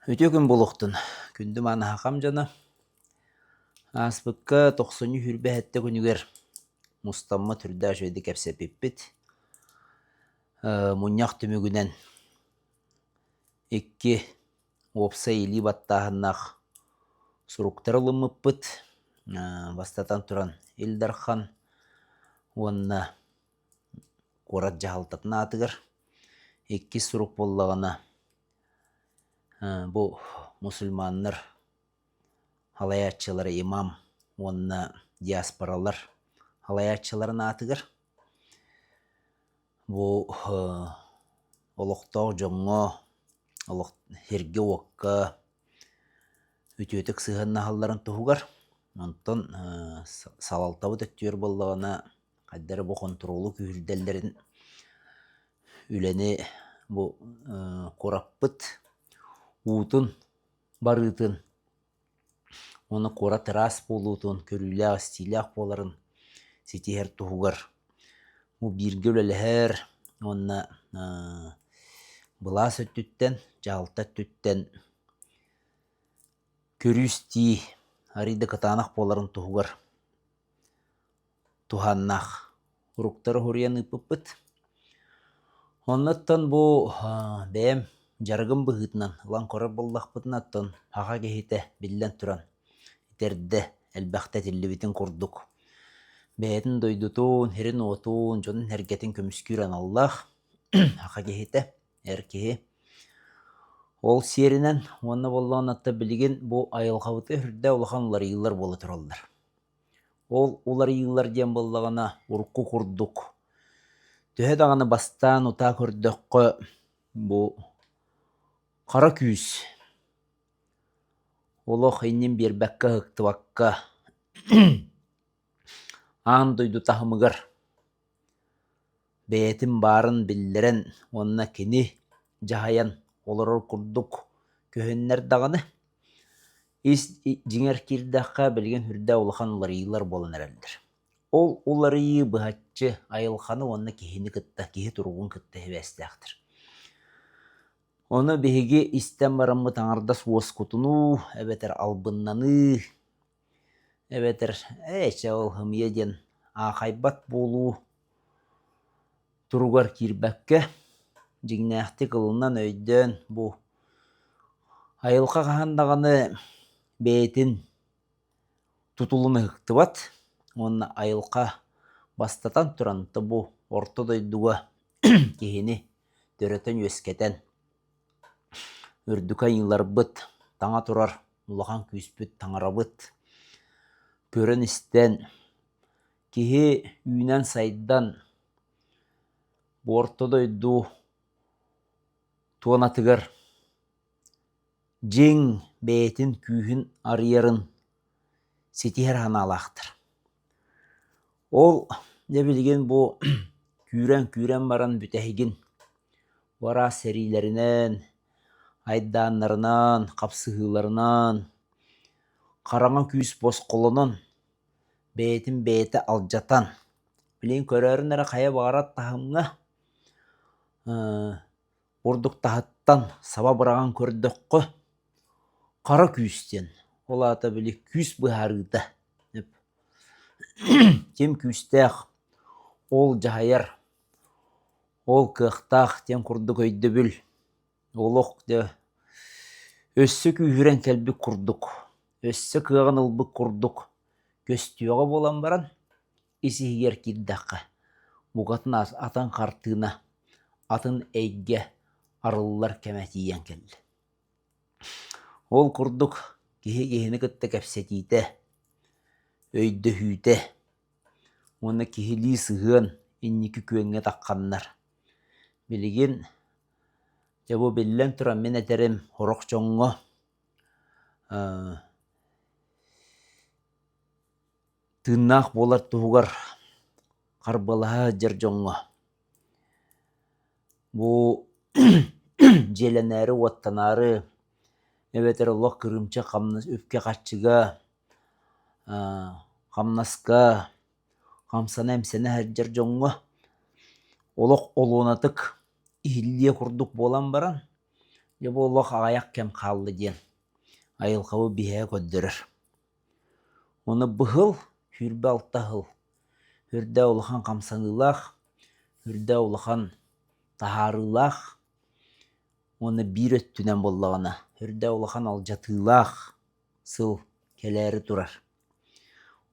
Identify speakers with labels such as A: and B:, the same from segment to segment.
A: Үтүө күн буолуохтун, күндү мааны дьоно. Ааспыкка тохсунньу 27 күнүгэр мустаммыт үрдээх үчүгэйдик кэпсэппиппит. Мунньах түмүгүнэн икки уопсай илии баттааһыннаах суруктары ылыммыппыт. Бастатан туран Ил Дархан уонна куорат дьаһалтатын аатыгар. Иккис сурук буоллаҕына Бу мусульманнар салайааччылара имам уонна диаспоралар салайааччыларын аатыгар бу олохтоох дьоҥҥо, олох сиргэ-уокка үтүөтүк сыһыаннаһалларын туһугар, онтон салалтабыт өттүгэр буоллаҕына хайдах эрэ бу хонтуруолу күүһүрдэллэрин үлэни бу куораппыт уутун барыытын уонна куорат ыраас буолуутун, көрүүлээх-истиилээх буоларын ситиһэр туһугар бу бииргэ үлэлэһэр уонна былаас өттүттэн, дьаһалта өттүттэн көрүү-истии арыый да кытаанах буоларын туһугар туһааннаах уруктары уһуруйан ыыппыппыт. Оннуттан бу бэйэм дьарыгым быһыытынан ылан көрөр буоллахпытына, оттон аҕа киһитэ биллэн туран итэрдэ элбэхтэ этиллибитин курдук бэйэтин дойдутун, сирин-уотун, дьонун-сэргэтин көмүскүүр аналлаах аҕа киһитэ, эр киһи. Ол сиэринэн уонна буоллаҕына билигин бу айылҕабытыгар үрдэ улахан уларыйыылар буола тураллар. Ол уларыйыылар диэн буоллаҕына урукку курдук төһө даҕаны бастаан утаа көрдөххө бу хара күүс олох иннин биэрбэккэ ыһыктыбакка аан дойду таһымыгар бэйэтин баарын биллэрэн уонна кини дьаһайан олорор курдук көһүннэр даҕаны, ис дьиҥэр киирдэххэ билигин сүрдээх улахан уларыйыылар буолан эрэллэр. Ол уларыйыы быһаччы айылҕаны уонна киһини кытта, киһи туругун кытта сибээстээхтэр. Ону биһиги истэн бараммыт аҥардас уоскутунуу эбэтэр албыннаныы эбэтэр ээ чэ ол ымыйа диэн аахайбат буолуу туругар киирбэккэ, дьиҥнээхтик ылынан, өйдөөн бу айылҕа хаһан даҕаны бэйэтин тутулун ыһыктыбат уонна айылҕа бастатан туран бу орто дойдуга киһини төрөтөн-үөскэтэн Үрдүкү айыыларбыт, таҥа турар улахан күүспүт таҥарабыт көрөн-истэн киһи үүнэн-сайдан бу орто дойду туонатыгар дьиҥ бэйэтин күүһүн арыйарын ситиһэр санаалаахтар. Ол дьэ билигин бу күүрэн-күүрэн баран бүтэһигин бу араас сэриилэринэн, айдааннарынан, хапсыһыыларынан, хараҥа күүс босхолонон, бэйэтин бэйэтэ алдьатан, билигин көрөөрүн эрэ хайа баҕарар таһымҥа Ордук таһыттан саба быраҕан көрдөххө, хара күүс диэн, ол аата били күүс быһаарыыта. Ким күүстээх, ол дьаһайар, ол кыахтаах диэн курдук өйдөбүл олох дьэ өссө күүһүрэн кэлбит курдук, өссө кыаҕын ылбыт курдук көстүөҕэ буолан баран, ис-иһигэр киирдэххэ, букатын атын хартыына, атын эйгэ арыллар кэмэ тиийэн кэллэ. Ол курдук киһи киһини кытта кэпсэтиитэ, өйдөһүүтэ уонна киһилии сыһыан инники күөҥҥэ тахханнар, билигин дьэ бу биллэн туран мин этэрим сорох дьоҥҥо Тыыннаах буолар туһугар харбалаһа сылдьар дьоҥҥо бу дьиэлэнээри-уоттанаары эбэтэр олох кырыымчык хамнас үпкэ-харчыга хамнаска хамсана-имсэнэ сылдьар дьоҥҥо олох олуонатык иһиллиэ курдук буолан баран. Дьэ бу олох аҕыйах кэм хаалла диэн айылҕабыт биһиэхэ көрдөрөр. Уонна быһыл 26 сыл үрдээх улахан хамсаныылаах, үрдээх улахан таһаарыылаах уонна биир өттүнэн буоллаҕына үрдээх улахан алдьатыылаах сыл кэлээри турар.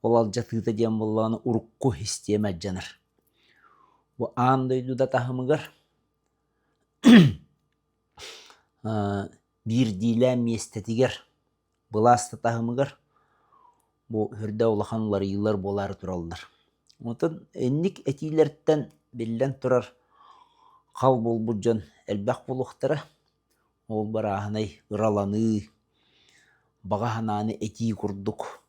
A: Ол алдьатыыта диэн буоллаҕына урукку систиэмэ алдьанар. Бу аан дойду да таһымыгар биирдиилээн миэстэтигэр былаас да таһымыгар бу үрдэ улахан уларыйыылар буолаары тураллар. Онтон инник этиилэртэн биллэн турар хал буолбут дьон элбэх буолуохтара. Ол барааһынай ыраланыы, баҕа санааны этии курдук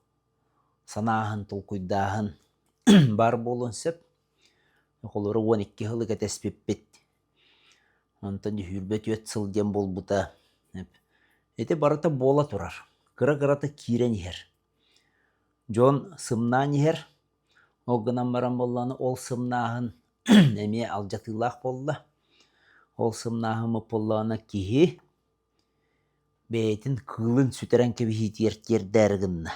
A: санааһын, толкуйдааһын баар буолуон сөп. Холобура 12 сылы кэтэспиппит. Онтон 24 сыл диэн буолбута. Ити барыта буола турар. Кыра-кырата киирэн иһэр. Дьон сымнаан иһэр. Ол гынан баран буоллаҕына ол сымнааһын эмиэ алдьатыылаах буолла. Ол сымнааһыммыт буоллаҕына киһи бэйэтин кыылын сүтэрэн кэбиһиитигэр тиэрдээри гынна.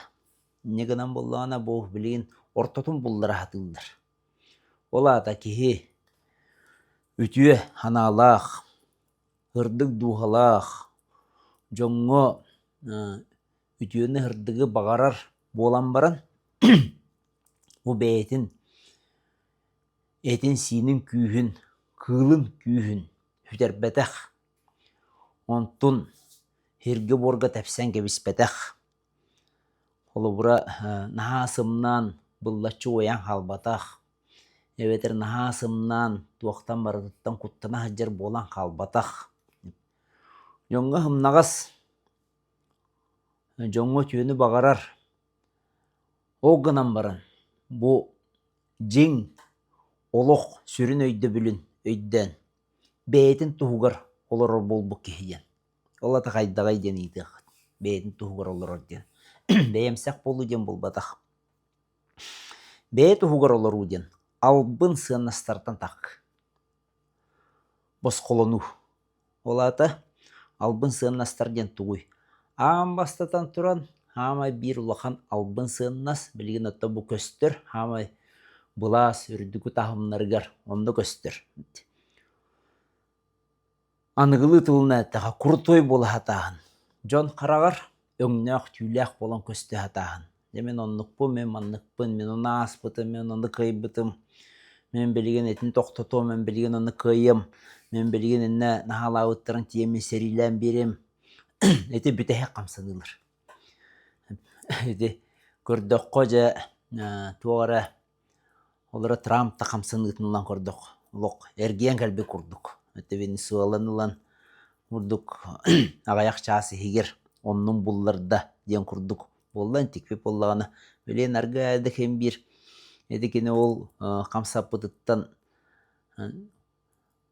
A: Инньэ гынан буоллаҕына бу билигин ортотун буллара сатыыллар. Ол аата киһи үтүө санаалаах, сырдык дууһалаах, дьоҥҥо үтүөнү-сырдыгы баҕарар буолан баран бу бэйэтин этин-сиинин күүһүн, кыылын күүһүн сүтэрбэтэх, онтун сиргэ-буорга тэпсэн кэбиспэтэх Холобура, наһаа сымнаан быллаччы уойан хаалбатах, эбэтэр наһаа сымнаан туохтан барытыттан куттана сылдьар буолан хаалбатах. Дьоҥҥо сымнаҕас, дьоҥҥо үтүөнү баҕарар. Ол гынан баран, бу дьиҥ олох сүрүн өйдөбүлүн өйдөөн, бэйэтин туһугар олорор буолбут киһи диэн. Ол ата хайдаҕый диэн ыйытыаххыт. Бэйэтин туһугар олорор диэн. Бэйэмсэх буолуу диэн буолбатах. Бэйэ туһугар олоруу диэн албын сыаннастартан таххы. Босхолонуу. Ол аата албын сыаннастар диэн тугуй? Аан бастатан туран, хаамай биир улахан албын сыаннас билигин оттон бу көстөр, хаамай былаас үрдүкү таһымнарыгар онно көстөр. Аныгылыы тылынан эттэххэ, крутой буола сатааһын. Дьон хараҕар өҥнөөх-түүлээх буолан көстө сатааһын. Дьэ мин оннукпун, мин манныкпын, мин ону ааспытым, мин ону кыайбытым, мин билигин итини тохтотуом, мин билигин ону кыайыам, мин билигин иннэ наһаалаабыттарын тиийэммин сэриилээн биэриэм. Ити бүтэһик хамсаныылар. Ити көрдөххө дьэ туох эрэ Олоро Трамп да хамсаныытын ылан көрдөх, олох эргийэн кэлбит курдук. Это Венесуэланы ылан курдук аҕыйах чаас иһигэр оннун булларда диэн курдук буолла антиквип буоллаҕына билигин аргыый да ким биир ити кини ол хамсаппытыттан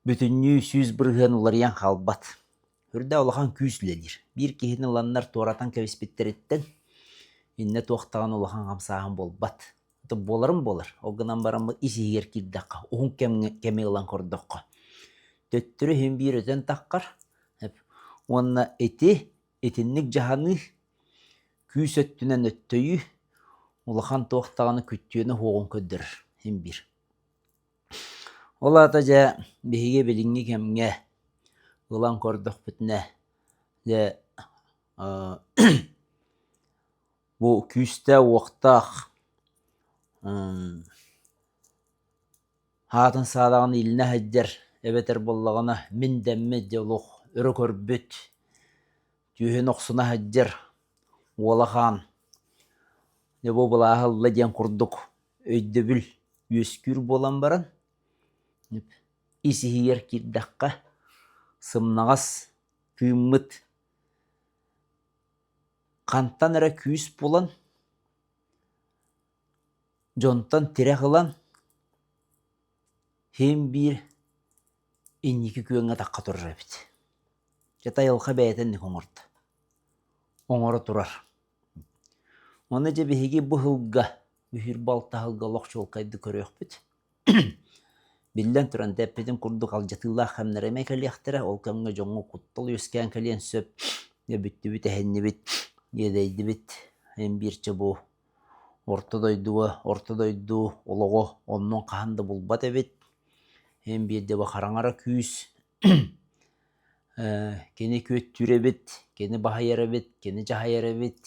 A: бүтүннүү 100% уларыйан хаалбат. Үрдэ улахан күүс үлэлиир. Биир киһини ыланнар туоратан кэбиспиттэриттэн иннэ туох даҕаны улахан хамсааһын буолбат. Буоларын буолар. Ол гынан баран ис иһигэр киирдэххэ, уһун кэмҥэ кэми ылан көрдөххө, төттөрү иһин биир өтөн таххар уонна ити итинник дьаһаныы күүс өттүнэн өттөйүү улахан туох даҕаны күттүөнэ суоҕун көрдөрөр син биир. Ол аата дьэ биһиги билиҥҥи кэмҥэ ылан көрдөхпүтүнэ дьэ бу күүстээх-уохтаах аатын саадаҕын илинэ сылдьар эбэтэр буоллаҕына мин дэммит дьэ олох өрө көрбүт түөһүн охсуна сылдьар уола хаан дьэ бу былааһы ылла диэн курдук өйдөбүл үөскүүр буолан баран ис иһигэр киирдэххэ сымнаҕас тыыммыт хантан эрэ күүс булан дьонтон тирэх ылан син биир инники күөҥҥэ тахха турар эбит. Дьэ айылҕа бэйэтэ инник оҥордо. Оҥоро турар. Ону дьэ биһиги бу сылга, үһүр балта сылга олох чуолкайдык көрүөхпүт. Биллэн туран, эппитим курдук алдьатыылаах кэмнэр эмиэ кэлиэхтэрэ, ол кэмҥэ дьоҥҥо куттал үөскээн кэлиэн сөп. Дьэ бүттүбүт, эһиннибит, иэдэйдибит, эн биирчэ бу орто дойдуга, орто дойду олоҕо оннун хаһан да булбат эбит. Эн биирдэ бу хараҥара күүс кини күөттүүр эбит, кини баһыйар эбит, кини дьаһайар эбит.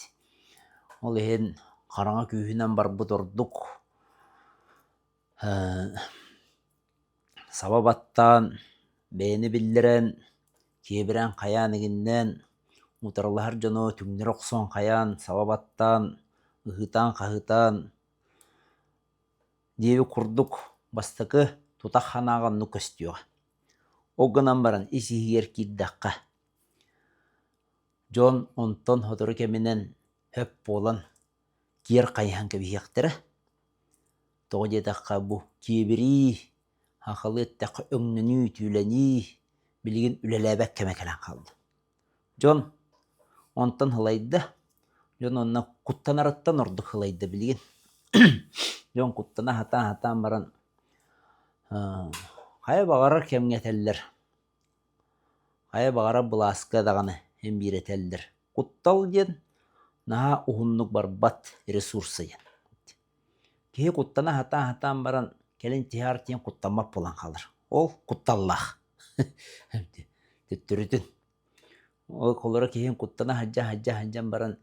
A: Ол иһин хараҥа күүһүнэн барбыт ордук. Саба баттаан, бэйэни биллэрэн, киэбирэн хайаан игиннээн, утарылаһар дьону түҥнэри охсон хайаан, саба баттаан, ыһыытаан-хаһыытаан диэбит курдук бастакы тутах санааҕа оннук көстүөҕэ. Ол гынан баран ис-иһигэр киирдэххэ, дьон онтон сотору кэминэн сөп буолан киэр хайыһан кэбиһиэхтэрэ. Тоҕо диэтэххэ, бу киэбирии, сахалыы эттэххэ өҥнөнүү, түүлэнии билигин үлэлээбэт кэмэ кэлэн хаалла. Дьон онтон һылайда, дьон онно куттанарыттан ордук һылайда билигин. Дьон куттана сатаан-сатаан баран хайа баҕарар кэмҥэ этэллэр, хайа баҕарар былааска даҕаны эн биир этэллэр. Куттал диэн наһаа уһуннук барбат ресурса диэн. Киһи куттана сатаан-сатаан баран кэлин тиһэҕэр тиийэн куттаммат буолан хаалар. Ол кутталлаах. Төттөрүтүн. Ол холоро киһин куттана сылдьан сылдьан сылдьан баран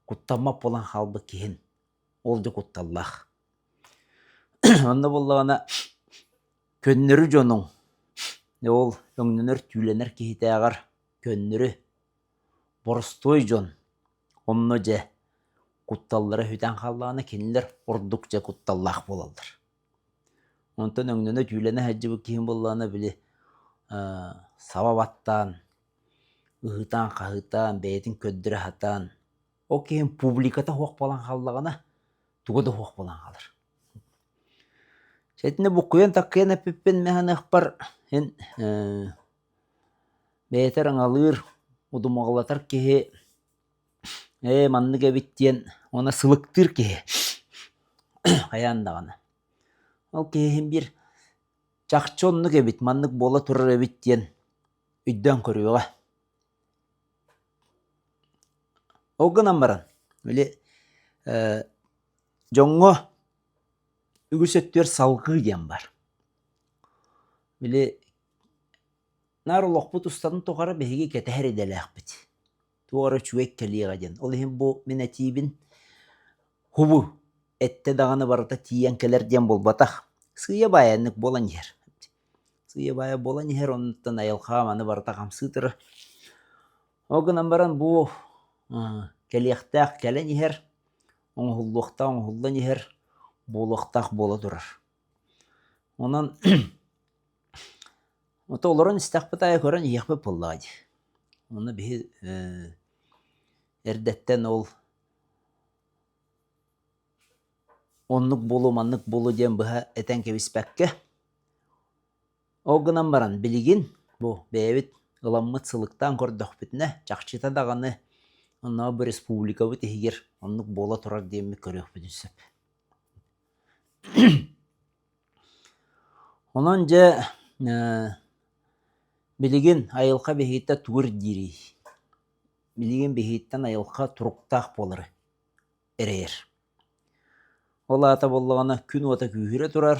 A: куттаммат буолан хаалбыт киһин ол дьэ кутталлаах. Онно буоллаҕына көннөрү дьонуҥ ол өҥнөнөр түүлэнэр киһитээҕэр көннөрү боростуой дьон онно дьэ кутталлара сүтэн хааллаҕына кинилэр ордук дьэ кутталлаах буолаллар. Онтон өҥнөнө түүлэнэ сылдьыбыт киһи буоллаҕына били саба баттаан, ыһыытаан-хаһыытаан, бэйэтин көрдөрө сатаан, ол киһи публиката суох буолан хааллаҕына туга да суох буолан хаалар. Итиннэ буккуйан-таккыйан эппиппин мин саныахпар эн бэйэтэ ыраҥалыыр, удумаҕалатар киһи ээ маннык эбит диэн уонна сылыктыыр киһи хайаан даҕаны. Ол киһи иһин биир чахчы оннук эбит, маннык буола турар эбит диэн өйдөөн көрүөҕэ. Ол гынан баран, били дьоҥҥо үгүс өттүгэр салгыы диэн баар. Били наар олохпут устатын тухары биһиги кэтэһэр идэлээхпит. Туох эрэ үчүгэй кэлиэҕэ диэн. Ол иһин бу мин этиибин хубу эттэ даҕаны барыта тиийэн кэлэр диэн буолбатах. Сыыйа-баайа инник буолан иһэр. Сыыйа-баайа буолан иһэр, оннуттан айылҕа маны барыта хамсыы турар. Ол гынан баран бу кэлиэхтээх кэлэн иһэр, оҥоһуллуохтаах оҥоһуллан иһэр, буолуохтаах буола турар. Онон Ото олорон истэхпит аайы көрөн иһиэхпит буоллаҕа дии. Онно биһи эрдэттэн ол оннук буолуо, маннык буолуо диэн быһа этэн кэбиспэккэ, ол гынан баран билигин бу бэйэбит ыламмыт сылыктаан көрдөхпүтүнэ, чахчыта даҕаны оннооҕор бу республикабыт иһигэр оннук буола турар диэммит көрүөхпүтүн сөп. Онон дьэ билигин айылҕа биһигиттэн тугу ирдиирий? Билигин биһигиттэн айылҕа туруктаах буолары эрэйэр. Ол аата буоллаҕына күн уота күүһүрэ турар.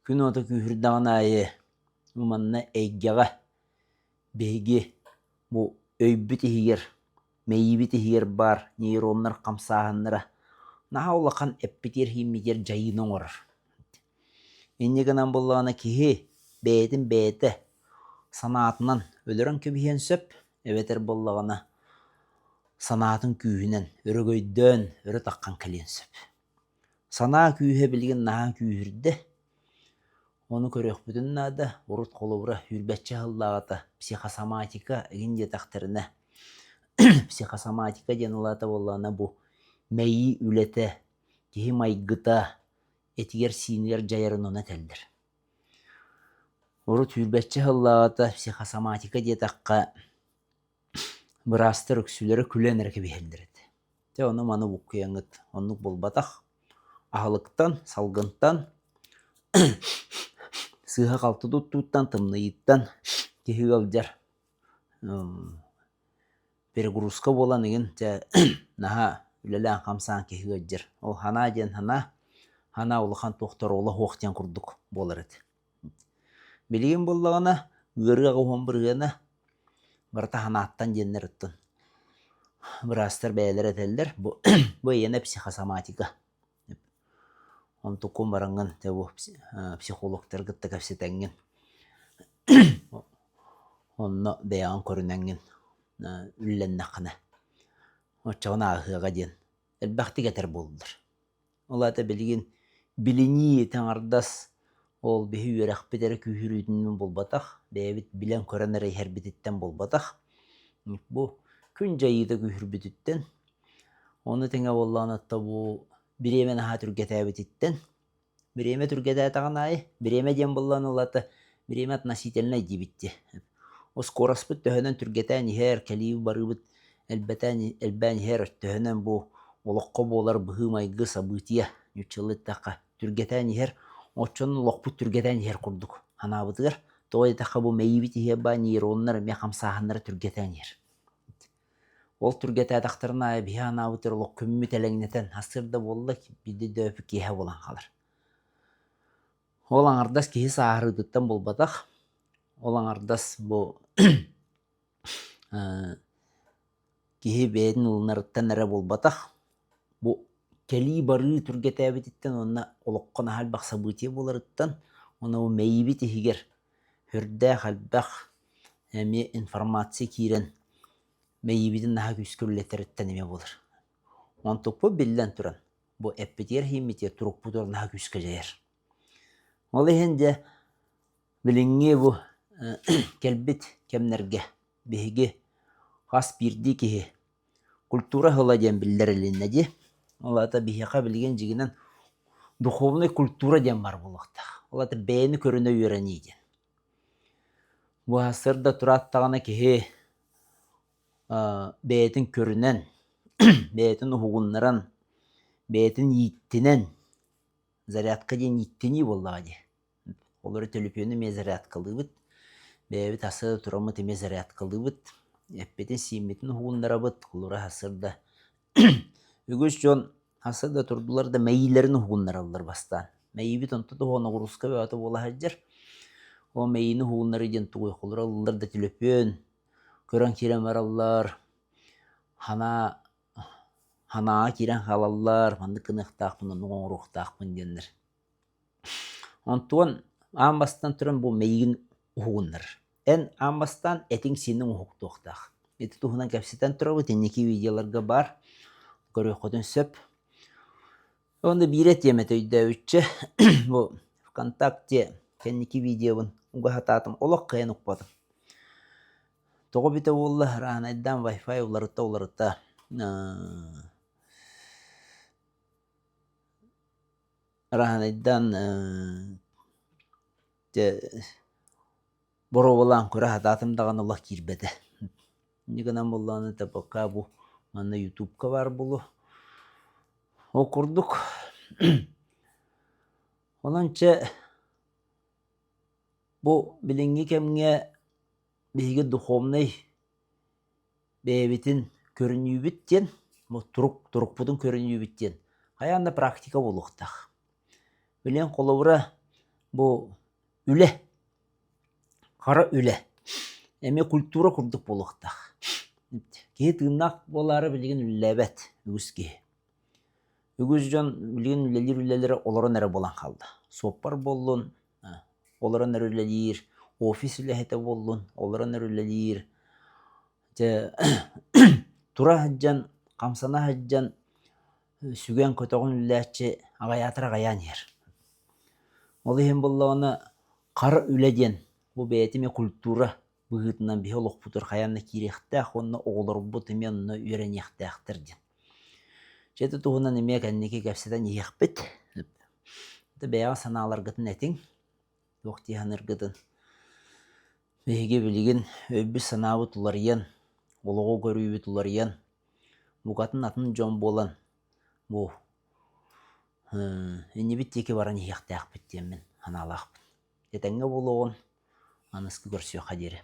A: Күн уота күүһүрдэҕин аайы манна эйгэҕэ биһиги бу өйбүт иһигэр мэйиибит иһигэр баар нейроннар хамсааһыннара наһаа улахан эппитиэр-иһиммитиэр дьайыыны оҥорор. Инньэ гынан буоллаҕына киһи бэйэтин бэйэтэ санаатынан өлөрөн кэбиһиэн сөп, эбэтэр буоллаҕына санаатын күүһүнэн өрөгөйдөөн өрө таххан кэлиэн сөп. Санаа күүһэ билигин наһаа күүһүрдэ. Ону көрүөхпүтүн наада. Урут холобура сүүрбэччэ сыллааҕыта психосоматика игин диэтэхтэринэ, психосоматика диэн ылаата буоллаҕына бу мэйии үлэтэ, киһи майгыта этигэр-сиинигэр дьайарын ону этэллэр. Урут сүүрбэччэ сыллааҕыта психосоматика диэтэххэ Быраастар үксүлэрэ күлэн эрэ кэбиһэллэр этэ. Дьэ ону-маны буккуйаҥҥыт оннук буолбатах. Аһылыктан, салгынтан. Сыыһа-халты туттууттан, тымныйыыттан киһи ыалдьар. Перегрузка буолан игин дьэ наһаа үлэлээн-хамсаан киһи ыалдьар. Ол санаа диэн санаа, санаа улахан туох да оруола суох диэн курдук буолар этэ. Билигин буоллаҕына ыарыы аҕыс бырыһыана барыта санааттан диэннэр оттон быраастар бэйэлэрэ этэллэр бу бу эйиэнэ психосоматика. Онтуккун бараҥҥын дьэ бу психологтары кытта кэпсэтэҥҥин онно бэйэҕин көрүнэҥҥин үллэннэххинэ оччоҕуна ааһыаҕа диэн элбэхтик этэр буоллулар. Ол аата билигин билинии таҥардас ол биһи үөрэхпит эрэ күүһүрүүтүнэн буолбатах, бэйэбит билэн-көрөн эрэ иһэрбититтэн буолбатах. Бу күн дьайыыта күүһүрбүтүттэн, ону тэҥэ буоллаҕына оттон бу бириэмэ наһаа түргэтээбититтэн, бириэмэ түргэтээтэҕин аайы, бириэмэ диэн буоллаҕына ол аата бириэмэ относительнай диибит дии. Оскуораспыт төһөнөн түргэтээн иһэр, кэлии-барыыбыт элбэтээн элбээн иһэр, төһөнөн бу олоххо буолар быһыы-майгы, событие, нууччалыы эттэххэ, түргэтээн иһэр, оччонон олохпут түргэтээн иһэр курдук санаабытыгар, тоҕо диэтэххэ бу мэйиибит иһэ баа нейроннар эмиэ хамсааһыннара түргэтээн иһэр. Ол түргэтээтэхтэрин аайы биһи анаабытыгар олох күммүт элэҥнэтэн, сарсыарда буолла, биирдэ дөйөппүт киэһэ буолан хаалар. Ол аҥардас киһи сааһырыытыттан буолбатах, ол аҥардас бу киһи бэйэтин ылынарыттан эрэ буолбатах, бу кэлии-барыы түргэтээбититтэн уонна олоххо наһаа элбэх событие буоларыттан уонна бу мэйиибит иһигэр сүрдээх элбэх эмиэ информация киирэн мэйиибитин наһаа күүскэ үлэлэтэриттэн эмиэ буолар. Онтукпут биллэн туран бу эппитигэр-иһиммитигэр турукпутугар наһаа күүскэ дьайар. Ол иһин дьэ билиҥҥи бу кэлбит кэмнэргэ биһиги хас биирдии киһи культура сыла диэн биллэрилиннэ дии. Ол аата биһиэхэ билигин дьиҥинэн духовнай культура диэн баар буолуохтаах. Ол аата бэйэни көрүнэ үөрэнии диэн. Бу сарсыарда турааттаҕына киһи бэйэтин көрүнэн, бэйэтин уһугуннаран, бэйэтин ииттинэн, зарядка диэн ииттинии буоллаҕа дии. Олору төлөпүөнү эмиэ зарядкалыыбыт, бэйэбит сарсыарда тураммыт эмиэ зарядкалыыбыт, эппитин-сииммитин уһугуннарабыт, холобура сарсыарда үгүс дьон сарсыарда турдулар да мэйиилэрин уһугуннараллар бастаан. Мэйиибит онто туһуга ноҕурууска бөҕөтө буола сылдьар. Ол мэйиини уһугуннарыы диэн тугуй, холобура ыллылар да төлөпүөн, көрөн киирэн бараллар, санаа санааҕа киирэн хаалаллар, маннык гыныахтаахпын, оннук оҥоруохтаахпын диэннэр. Онтуон аан бастаан туран бу мэйиигин уһугуннарар. Эн аан бастаан этиҥ-сииниҥ уһуктуохтаах. Ити туһунан кэпсэтэн турабыт, инники видеоларга баар, көрүөххүтүн сөп. Уонна биир этиэм этэ өйдөөбүччэ, бу ВКонтакте кэнники видеобун уга сатаатым, олох кыайан укпатым. Тоҕо эбитэ буолла, раанайдаан Wi-Fi уларыта-уларыта раанайдаан дьэ боруобалаан көрө сатаатым даҕаны олох киирбэтэ. Инньэ гынан буоллаҕына это пока бу манна ютубка баар буолуо. Ол курдук онон чэ бу билиҥҥи кэмҥэ биһиги духовнай бэйэбитин көрүнүүбүт диэн, бу турук турукпутун көрүнүүбүт диэн хайаан да практика буолуохтаах. Билигин холобура бу үлэ, хара үлэ эмиэ культура курдук буолуохтаах. Киһи тыыннаах буолаары билигин үлэлээбэт үгүс киһи. Үгүс дьон билигин үлэлиир үлэлэрэ олорон эрэ буолан хаалла. Суоппар буоллун, олорон эрэ үлэлиир, офис үлэһитэ буоллун, олорон эрэ үлэлиир. Дьэ тура сылдьан, хамсана сылдьан сүгэн-көтөҕөн үлэлээччи аҕыйаатар аҕыйаан иһэр. Ол иһин буоллаҕына хара үлэ диэн бу бэйэтэ эмиэ культура быһыытынан биһи олохпутугар хайаан да киириэхтээх уонна оҕолорбут эмиэ онно үөрэниэхтээхтэр диэн. Дьэ ити туһунан эмиэ кэнники кэпсэтэн иһиэхпит. Бэйэҕэ санааларгытын этиҥ, туох дии саныыргытын. Биһиги билигин өйбүт-санаабыт уларыйан, олоҕу көрүүбүт уларыйан, букатын атын дьон буолан, бу иннибит диэки баран иһиэхтээхпит диэммин. санаалаахпын. Этэҥҥэ буолуоҕун, аныгыскы көрсүөххэ диэри.